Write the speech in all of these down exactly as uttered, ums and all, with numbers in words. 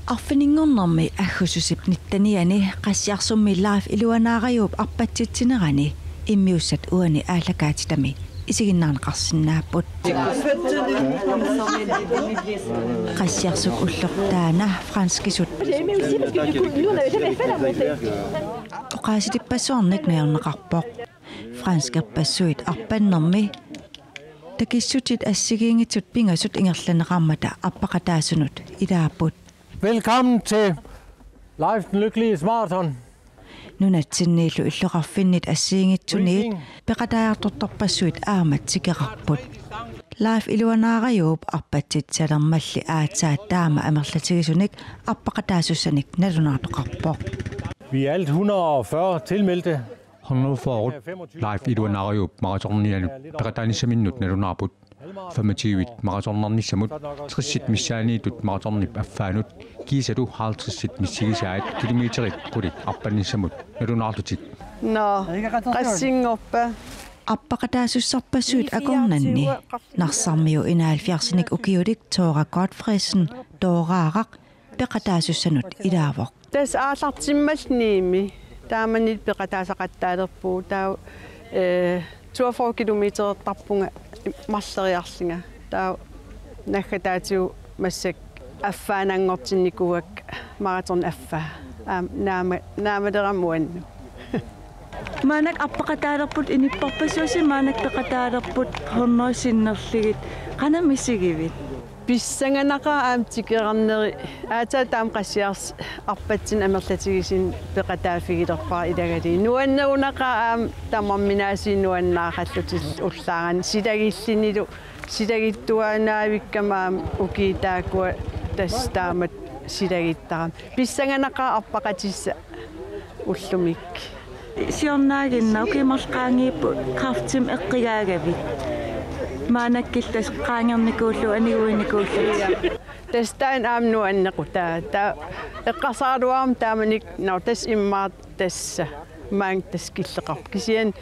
Arfininngornermi aggusti nittenianni Qassiarsummi Leif Iluanaariup arpatsitsinerani immiussat uani aallakaatitami isiginnaarneqarsinnaapput. Qassiarsuk ulloq taanna franskisut oqaasitippassuarnik najorneqarpoq. Franskerpassuit arpannermi takissutit assigiinngitsut pingasut ingerlanneqarmata arpaqataasunut ilaapput. Velkommen til Leif den Lykkelige Marathon. Nunatsinniillu illoqarfinnit assigiinngitsuniit peqataajartortarpassuit aamma tikeqarput. Leif Iluanaariup arpatsitsilermalli aatsaat taama amerlatigisunik arpaqataasussanik nalunaartoqarpoq. Vi er alt hundrede og fyrre tilmeldte. Hundrede fyrre Leif Iluanaariup maratonnianut peqataanissaminnut nalunaarput. Femogtyve maratonnernissamut, tressit missaanniittut maratonip affaanut, kiisalu halvtredsit missigisaat kilometerit qulit arpannissamut nalunaarlutik. Nå, qassinngorpa? Arpaqataasussarpassuit akornanni Narsarmiu enoghalvfjerdsinik ukiulik Tora Godtfredsen Tooraaraq peqataasussanut ilaavoq. Tassa aallartimmalli niimi taamanilu peqataasaqattaalerpugut, taava eh, toogfyrre kilometerertarpunga marloriarlunga, taava naggataatigut massakkut affaannanngortinnikuuakka maraton affaa. Aamma naama-, naamalerama uannut. Maannakkut arpaqataalerput, inuppassuarsi maannakkut peqataalerput hundrede sinnerlugit. Qanoq misigivit? Pissanganaqaaq aamma tikeqarneri, aatsaat taama Qassiarsip arpatsinnut amerlatigisumik peqataaffigilerpara ilagalugit. Nuannerunaqaaq aamma tamarminaasiit nuannaaqallutillu ullaarani silagillunilu, silagittuaannaavikkama aamma ukiut taakkua tassa taamatut silagittarami. Pissanganaqaaq arpaqatissaq ullumikkut. Siornaaginnaq ukiut marluk qaangiupput kræftimik eqqugaagavit. Maannakkut tassa qaangernikuullugu aniguinikuullutik. Tassa taanna aamma nuanneqaaq, taava eqqarsaraluarama taamanikkut, nå, tassa immaqa tassa maanga tassa killeqarpoq. Kisianni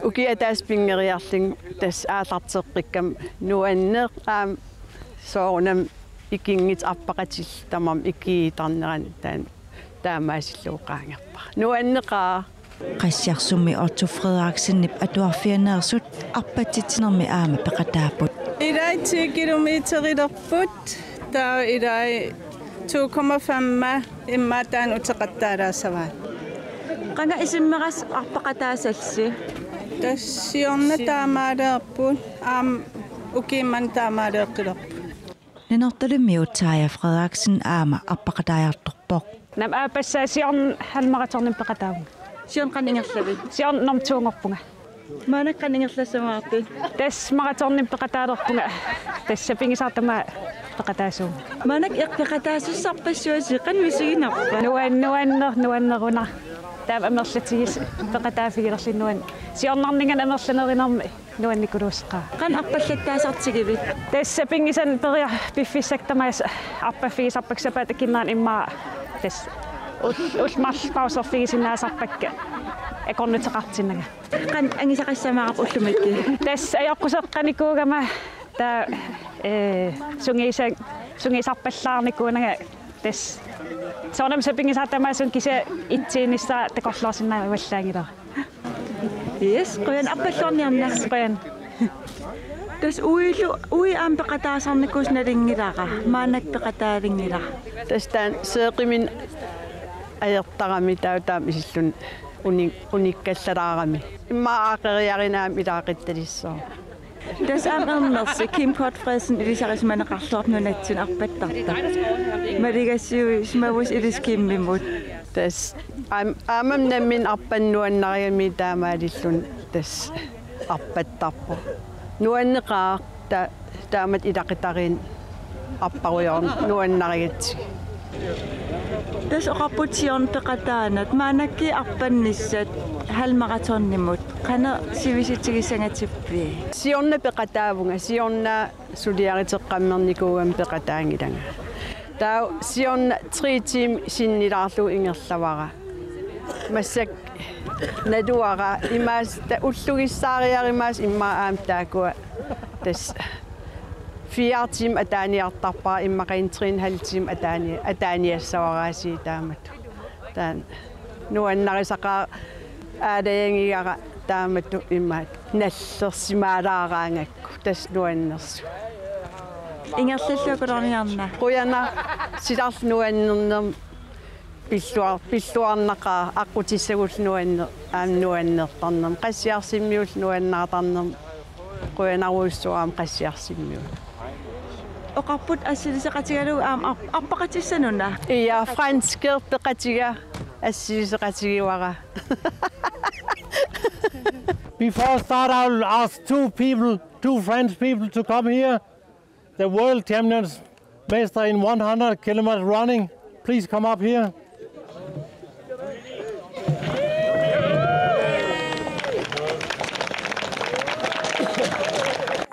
ukiup ataatsip pinngoriarlunga tassa aallarteqqikkama nuanneq aamma soorunami ikinngitsut arpaqatillit tamarmik ikiuuttarnerani taanna taamaasillugu qaangerpara. Nuanneqaaq. Qassiarsummi Otto Frederiksenip atuarfianeersut arpatsitsinermi aamma peqataapput. Ilai ti kilometerilerput, taava ilai to komma fem immaqa taanna uteqattaalaassavaat. Qanga isummerassi arpaqataasallusi? Tassa siorna taamaaleerput, aamma ukiummanna taamaaleeqqilerput. Nanortalimmiut Taja Frederiksen aamma arpaqataajartorpoq. Naamik, aappassaa siorna halvmaratonimik peqataavunga. Siorna qanoq ingerlavit? Siorna nummer to-nngorpunga. Maannakkut qanoq ingerlassamaarpit? Tassa maratonimik peqataalerpunga. Tassa sapinngisara tamaat peqataasuuvunga. Maannakkut eq-, peqataasussarpassuasi, qanoq misiginarpa? Nuan-, nuanner-, nuanneruna. Taama amerlatigisumik peqataaffigilerlunga nuan-, siornarninngaanniit amerlanerinermi nuannikuluussaaq. Qanoq arpallattaasartigivit? Tassa sapinngisannik peria-, piffissakka tamaasa arpaffigisarpakka, sapaatip akunnerani immaqa tassa ul-, ullut marluk pauserfigisinnaasarpakka akornuteqartinnanga. Qanoq angisaqassamaarpa ullumikkut? Tassa ajoquseqqanikuugama taava, eh, sungiisa-, sungiisarpallaarnikuunanga tassa. Soorunami sapinngisara tamaasa kisianni ittiinnissara takorloorsinnaavallaanngilara. Yes, qujan, arpalluarniarna. Qujan. Tassa uilu, ui aamma peqataasarnikuusoq nalunngilara, maannakkut peqataalinngilara. Tassa taanna seeqiminnut ajortarami, taava taama isillugu uni-, unikkallalaarami. Immaqa aaqqeriarina aamma ilaaqittalissaaq. Tassa aamma ernersi Kim Godtfredsen ilisarisimaneqarluarpoq nunatsinni arpattartoq. Maligassiuisimavusi ilissi Kimimut. Tassa aam-, aammami nammineq arpanneq nuannarigamiuk taamaalilluni tassa arpattarpoq. Nuanneqaaq ta-, taamatut ilaqutariinnut arparujoorneq nuannarigatsigu. Tassa oqarputit siorna peqataanat, maannakkut arpannissat halvmaratonimut. Qanoq sivisutigissangatippiuk? Siorna peqataavunga, siorna suliaruteqqammernikuugama peqataanngilanga. Taava siorna tre timer sinnilaarlugu ingerlavara. Massakkut naluara imaas-, ta-, ullugissaariarumaasut immaqa aamma taakkua tassa Fire timer ataaniartarpara, immaqa en tre en halv time ataani-, ataaniassavaraasiit taamatut. Taanna nuannarisaqaaq, aalajangigara taamatut imaattoq nallersimaalaaraangakku, tassa nuannersoq. Ingerlalluakulorniarna. Qujanaq, silarlu nuannernermi pilluar-, pilluarnaqaaq, aqqutissagullu nuanner-, aamma nuannertarnermi, Qassiarsimmiullu nuannaartarnermi, qujanarujussuaq aamma Qassiarsimmiut. Oqarput assiliseqatigalugu aamma ar-, arpaqatissanuna. Ja, franskit peqatiga assiliseqatigivara. Before I start, I'll ask two people, two French people to come here. The world champions, master in one hundred kilometers running. Please come up here.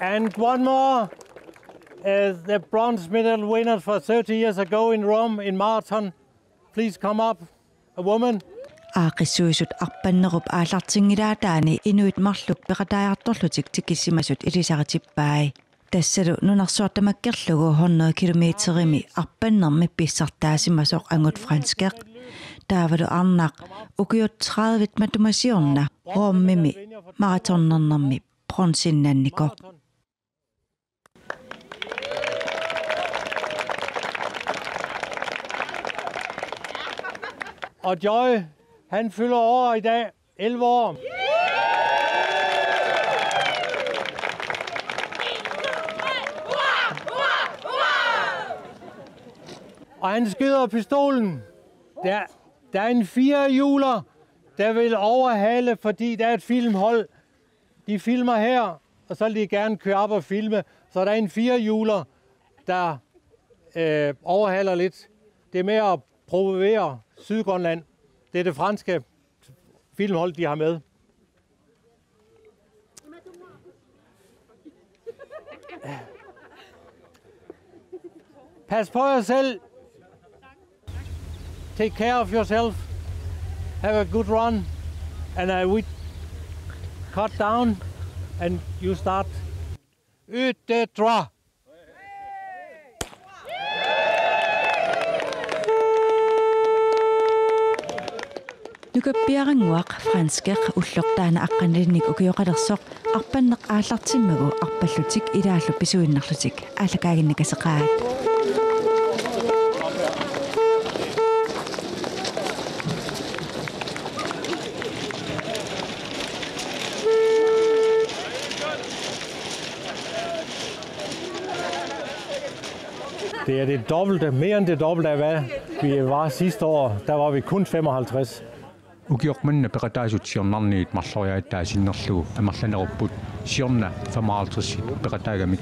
And one more is the bronze medal winner for thirty years ago in Rome in marathon. Please come up, a woman. Aaqqissuisut arpannerup aallartinngilaataani inuit marluk peqataajartorlutik tikissimasut ilisaritippai. Tassalu nunarsuaq tamakkerlugu hundrede kilometerimi arpannermi pissartaasimasoq angut franskit. Taavalu arnaq ukiut tredive matuma siorna Romimi maratonnernermi bronzennannikoq. Og Joy, han fylder år i dag, elleve år. Og han skyder pistolen. Der, der er en firehjuler, der vil overhale, fordi der er et filmhold. De filmer her, og så vil de gerne køre op og filme. Så der er en firehjuler, der øh, overhaler lidt. Det er med at provokere Sydgrønland. Det er det franske filmhold, de har med. Pas på jer selv. Take care of yourself. Have a good run. And I will cut down and you start. Ut de trois. Nukappiarannguaq franskit ulloq taanna aqqanilinnik ukioqalersoq arpanneq aallartimmagu arpallutik ilaallu pisuinnarlutik aallakaaginnakaseqaat. Det er det dobbelte, mere end det dobbelte af, hvad vi var sidste år. Der var vi kun femoghalvtreds. Ukioq manna peqataasut siornarniit marloriaataa sinnerlugu amerlanerupput, siorna femoghalvtreds peqataagamik.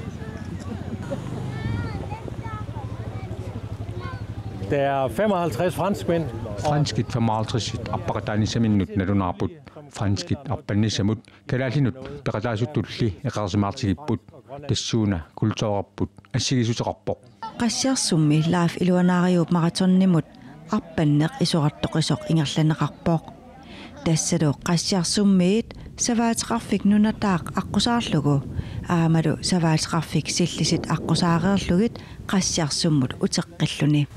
Der er femoghalvtreds franskmænd. Franskit femoghalvtreds arpaqataanissaminnut nalunaarput. Franskit arpannissamut kalaallinut peqataasutulli eqarsimaartigipput, tassuuna kultureqarput assigiissuteqarpoq. Qassiarsummi Leif Iluanaariup maratonimut arpanneq isorartoqisoq ingerlanneqarpoq. Tassalu Qassiarsummiit savaateqarfik nunataaq aqqusaarlugu aammalu savaateqarfik sillisit aqqusaareerlugit Qassiarsummut uteqqilluni.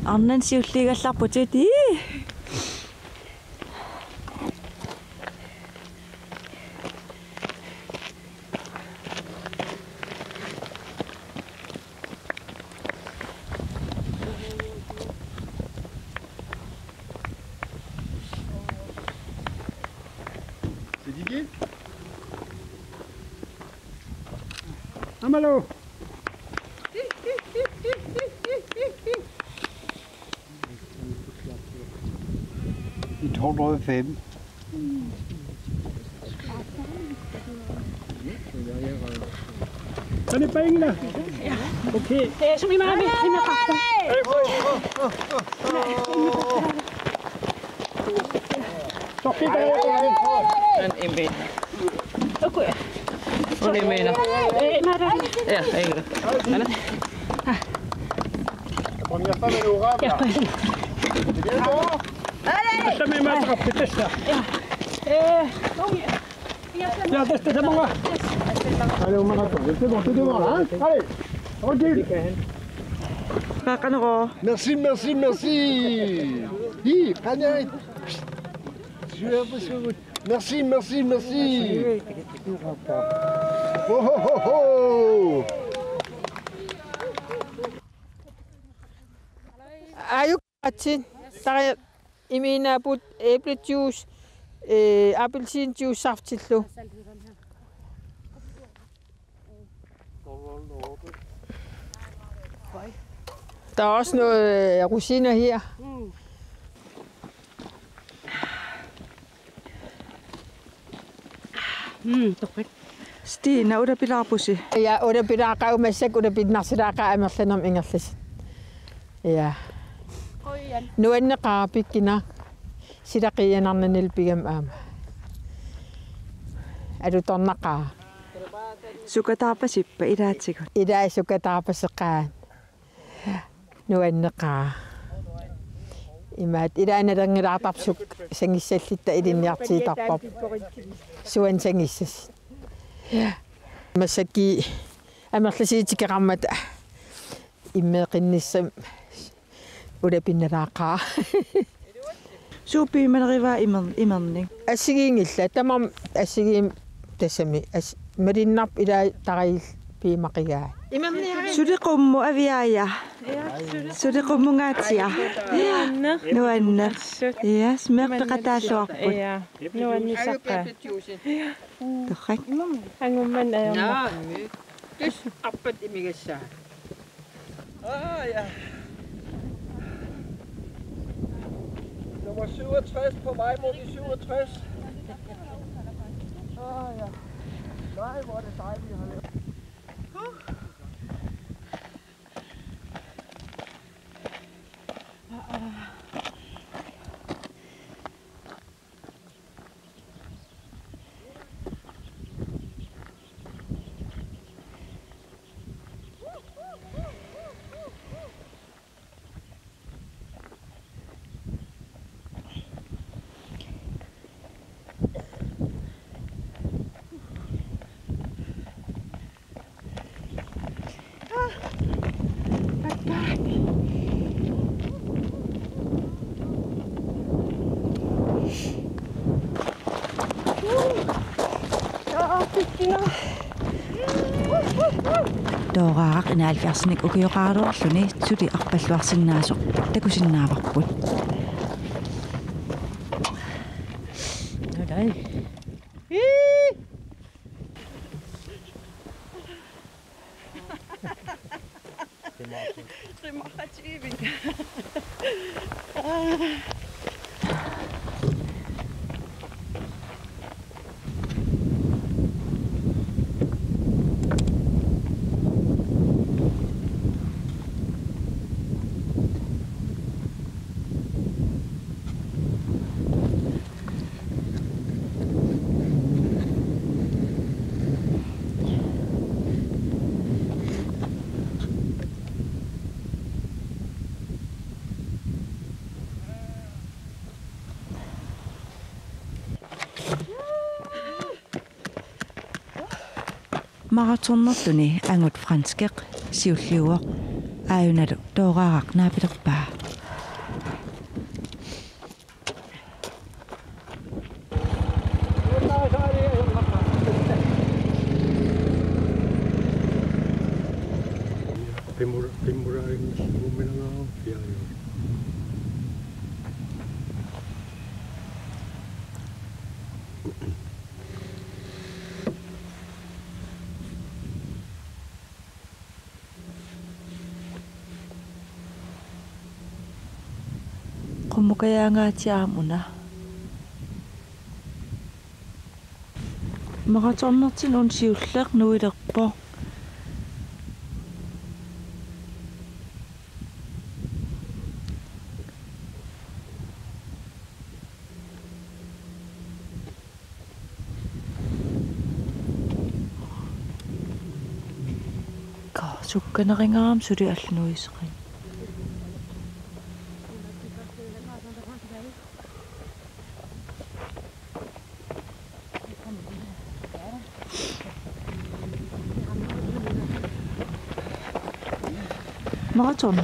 Arnat siulliigallarputit. Ii. C'est Didier ? Amalo. Et hundrede og fem. Kan I painga? Okay. Eh, sumi mami, sumi mami. An imbe. Okay. Un imbe. Eh, mara. Ja, ei. Ana. Première femme, elle est au rame, là. C'est bien, non ? Allez, allez. Allez, on m'arrête. C'est bon, t'es devant, là, hein ? Allez, tranquille. Merci, merci, merci. Hi, Kanye. Je suis un peu sur vous. Merci, merci, merci. Oh, oh, oh, oh. Ajuk atsin, tara iminaapput æblejuice, eh, appelsinjuice saftillu. Der er også noget, øh, rosiner her. Mm, torrak. Stina, ulapilaarpusi? Ja, ulapilaaqaaq, massakkut ulapinnarsilaaqaaq amerlanermik ingerlasut. Ja. Nuanneqaaq pikkinaq. Sila qiianarnanilu pigami aamma. Alutornaqaaq. Sukataarpasippa ilaatigut? Ilaa sukataarpaseqaat. Nuanneqaaq. Imaattoq ilaa nalerngilaartarpoq suk-, sangissalluta ilinniartigitarparput. Suanut sangissasoq. Massakkut amerlasuut tikeqarmata immeeqqinnissamut ulapinnalaaqaaq. Suut piumalerivaa imer-, imernik? Assigiinngillat, tamarmik assigiimmik tassami as-, malinnarpoq ilaa taravit piumaqigaat. Suli qummut Aviaja. Suli qummungaatsia. Nuanneq. Yes, meeqqat peqataalluarput. Ja, nuannisaqaaq. Torrak. Angumman ajornaq. Tassa arpat imigassaat. Ah, ja. Nummer syvogtres på vej mod de syvogtres. Ah, ja. Nej, hvor er det dejligt at have. Tooraaraq enoghalvfjerdsinik ukioqaraluarluni suli arpalluarsinnaasoq takusinnaavarput. Maratonnertuni angut franskeq siulliuvoq, aajunalu Tooraaraq naapilerpaa. Pimur-, pimuraarigimmat uuminangaarfiario. Qummukajaangaatsiaq aamma una. Maratonnertini una siulleq nuilerpoq. Ka sukkanerungaarami suli allanut iseqanngilaq. Marathon.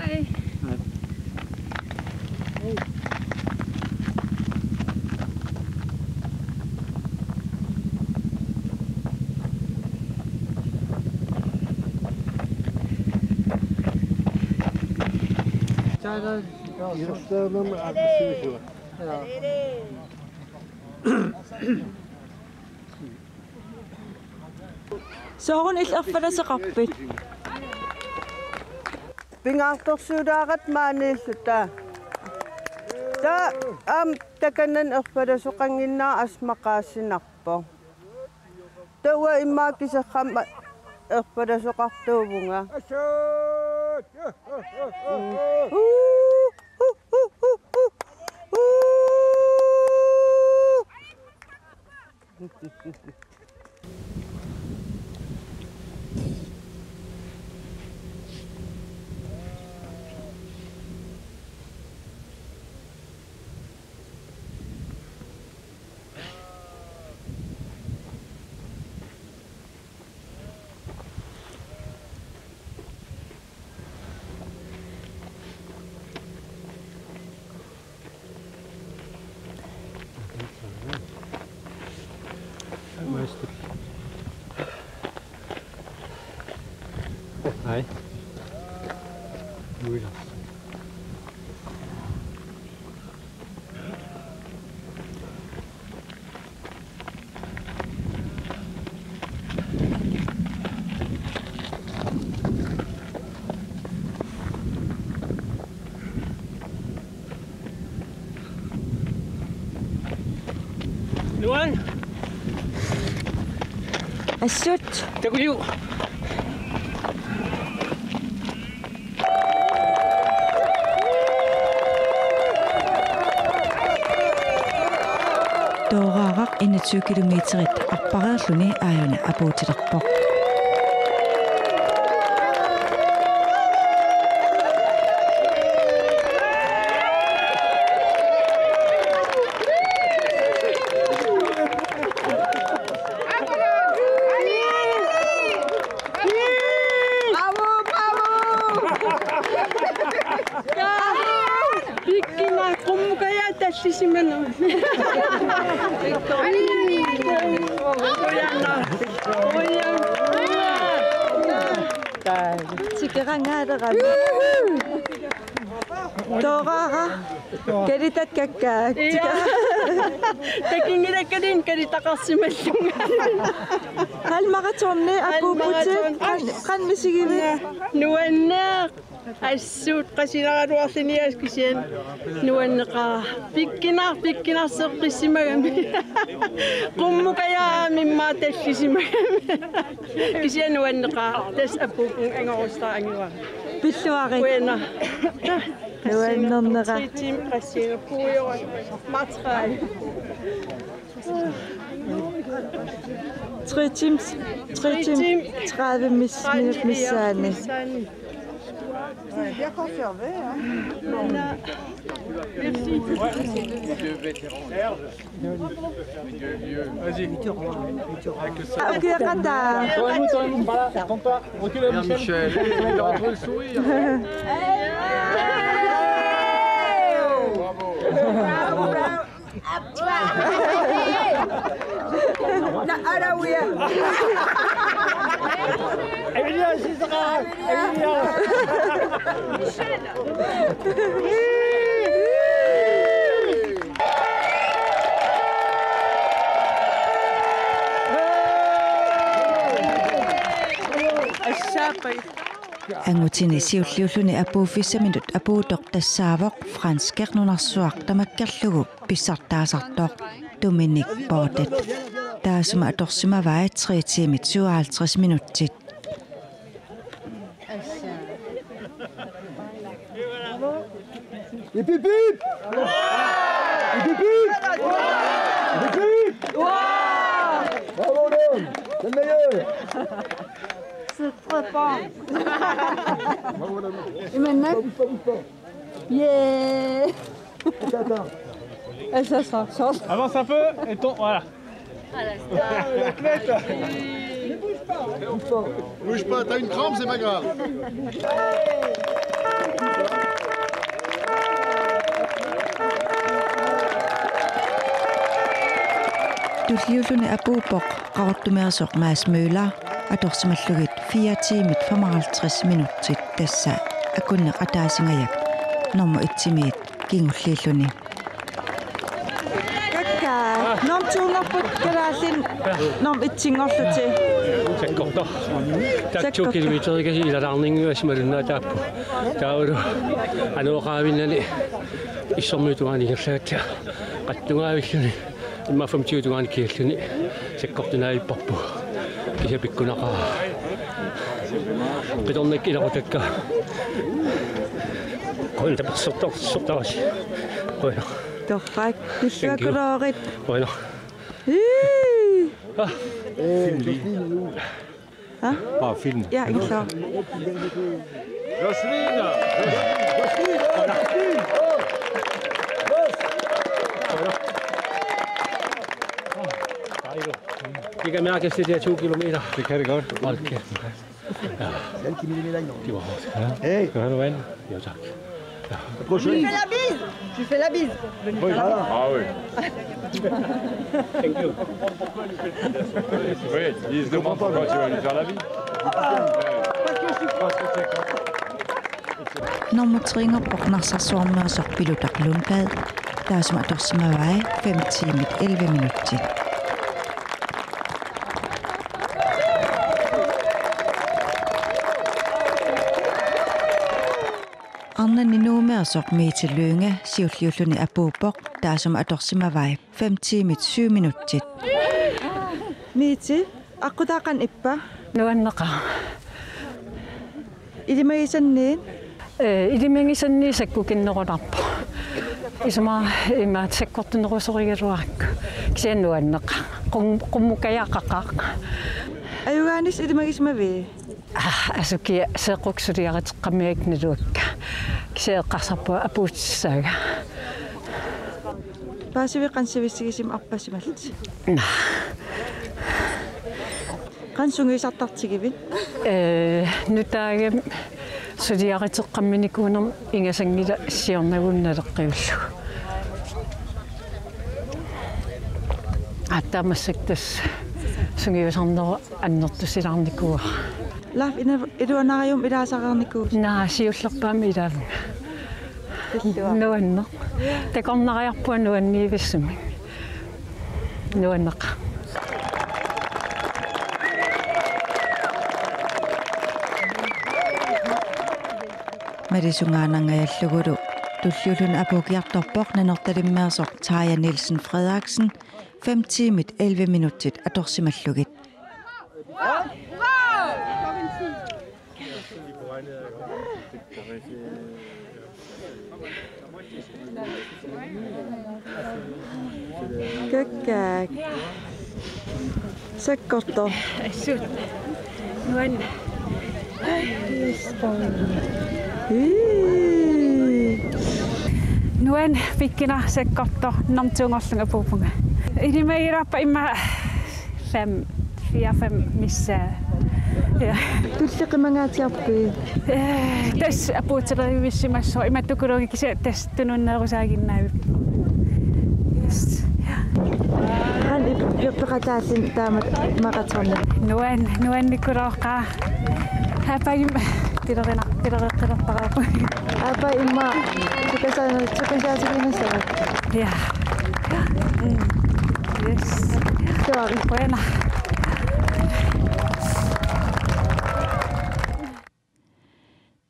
Hej. Soorunami erfalasoqarpit? Pingaartorsuulaaratta maaniilluta. Taava aamma takanani erfalasoqannginnera assut maqaasinarpoq. Taava immaqa kiserramma erfalasoqartuuvunga. Hej. Nuila. Nuan. Assut. Takuju. Tooraaraq enogtyve kilometerit arpareerluni aajuna apuutilerpoq. Bravo, bravo! Pikkinaq, qummukajaat tallisimallunga. Tikeraangaalerami. Tooraaraq. Kalitat kakkaak. Ja. Takinngilakkaluunniit kalitaqarsimallunga. Halvmarathoni apuupputit. Halvmarathon. Qan-, qanoq misigivit? Nuanneq. Assut qasileraluarluni assut kisianni nuanneqaaq. Pikkinaq, pikkinarseqqissimagami. Qummukajaat immaqa tallisimagami. Kisianni nuanneqaaq. Tassa apuupput angorussutaq angivara. Pilluarit. Qujanaq. Nuannernera. Tre timer qassiiga puiora. Materiale. Tre timer, tre timer, tredive mis-, minut missaani. Missaani. C'est bien conservé, hein. Voilà. Merci. Vas-y. Ukiukkata. Tournez-vous, tournez-vous, par là, compte pas. Recule, Michel. Michel, il est en train de sourire. Bravo. Bravo. Na, ara, uya. Angutini siulliulluni apuuffissaminut apuuttoq tassaavoq franskit nunarsuaq tamakkerlugu pissartaasartoq Dominique Bordet. Taassuma atorsimavai tre tiimit syvoghalvtreds minutsit. Hip, hip, hip! Hip, hip, hip! Hip, hip, hip! Bravo, l'homme! C'est le meilleur! C'est très fort. Bravo, l'homme! Et maintenant? Bouge pas, bouge pas. Yeah! Attends, attends. Elle se sent. Avance un peu et ton, voilà. Athlète. Bouge pas, t'as une crampe, c'est pas grave. Tulliulluni apuuppoq Qaqortumeersoq Mads Møller atorsimallugit fire tiimit femoghalvtreds minutsit, tassa akunneq ataasingajak nummer et-imiit kingulliulluni. Kakkaak, nummer to-nngorput kalaallit nummer et-inngorlutik. Sakkortoq. Taakku kilometerikasiit ilalaarninnguassi malunnaataapput. Taavalu anooqaavinnani issormiutungaani ingerlagatsigu qattungaavilluni immaqa femogtyve tungaani kigalluni sakkortunaavipparput. Kisianni pikkunaqaaq. Qitornakka ilaqutakka. Qujanaq tapersersortarsi. Qujanaq. Torrak. Thank you. Pilluakuloorit. Qujanaq. Ii. Ah. Hæ? Bare film. Ja, ikke så. Josefine! Josefine! Åh, Josefine! Åh! De kan mærkes, det der to kilometer. Det kan det godt. Hold kæft. Det var hårdt. Hey! Skal du have noget vand? Jo, tak. Tu fais la bise. Tu fais la bise. Oui. Ah oui. Thank you. Oui, dis, demande pourquoi tu vas lui faire la bise. Nummer tre-nngorpoq Narsarsuarmeersoq Pilutaq Lundblad. Taassuma atorsimavai fem tiimit elleve minutsit. Arnanni Nuummeersoq Mette Lynge siulliulluni apuuppoq, taassuma atorsimavai fem tiimit syv minutsit. Mette, aqqutaaq qanoq ippa? Nuanneqaaq. Ilimagisanniit? Ee, ilimagisanniit sakkukinnerulaarpoq. Isumaqarpunga imaattoq sakkortunerusorigaluarakku. Kisianni nuanneqaaq. Qum-, qummukajaqaqaaq. Ajugaanissaq ilimagisimavit? Ah, asukiaq seeqqukka suliareqqammiakka naluakka. Kisianni eqqarsarpunga apuussaaga. Paasivit qanoq sivissigisumik arpasimallutit? Naa. Qanoq sungiusartartigivit? Ee, nutaagami suliareqqamminikuunermi ingasanngilaq siornagut naleqqiullugu. Aatsaat massakkut tassa sungiusarnerup annertusilaarnikuuara. Laf ina-, iluanaarujummik ilaasareernikuuvoq. Naa, siullerpaamik ilaavunga. Illuaa. Nuanneq. Takornariarpunga nuanniivissumik. Nuanneq. Malisungaannangajallugulu tulliulluni apuukkiartorpoq Nanortalimmeersoq Taja Nielsen Frederiksen, fem tiimit elleve minutsit atorsimallugit. Kakkaak. Sakkortoq. Assut. Nuann. Ii. Nuann, pikkunarpoq, sakkortoq nummer to-nngorlunga apuuppunga. Ilimagilaarpara immaqa fem, fire, fem missaa. Ja. Tulleq qimangaatsiarpit? Ee, tassa apuuterivissimassaaq, imatut ukuluukkut kisianni tassa tunuunneerusaaginnavippoq. Yes. Qanoq ippa? Peqataasinni taamatut maratonimi. Nuan-, nuannikkulooqaaq. Aappaa immaqa pilerina-, pilereqqilertaraapput. Aappaa immaqa sukasaana-, sukasaasigiinnassava? Ja. Mm. Yes. Suari. Qujanaq.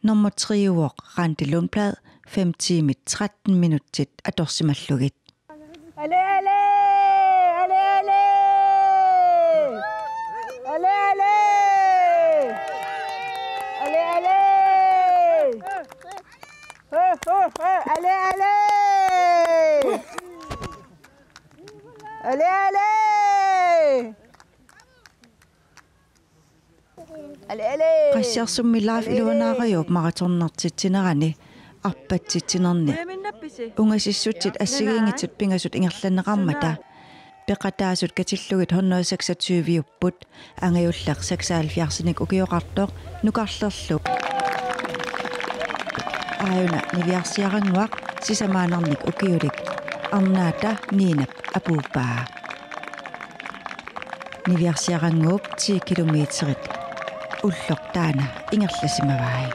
Nummer tre-uvoq Randi Lundblad, fem tiimit tretten minutsit atorsimallugit. Ale, ale! Ale, ale! Ale, ale! Ale, ale! Ho, ho, ho! Ale, ale! Ale, ale! Qassiarsummi Life iluanaareerup maratonnertitsinerani arpatsitsinerni ungasissutsit assigiinngitsut pingasut ingerlanneqarmata peqataasut katillugit hundrede seksogtyve-upput, angajulleq seksoghalvfjerdsinik ukioqartoq nukarlerlu. Aajuna niviarsiarannguaq sisamaannarnik ukiulik arnaata Ninap apuuppaa. Niviarsiarannguup ti kilometerit ulloq taanna ingerlasimavai.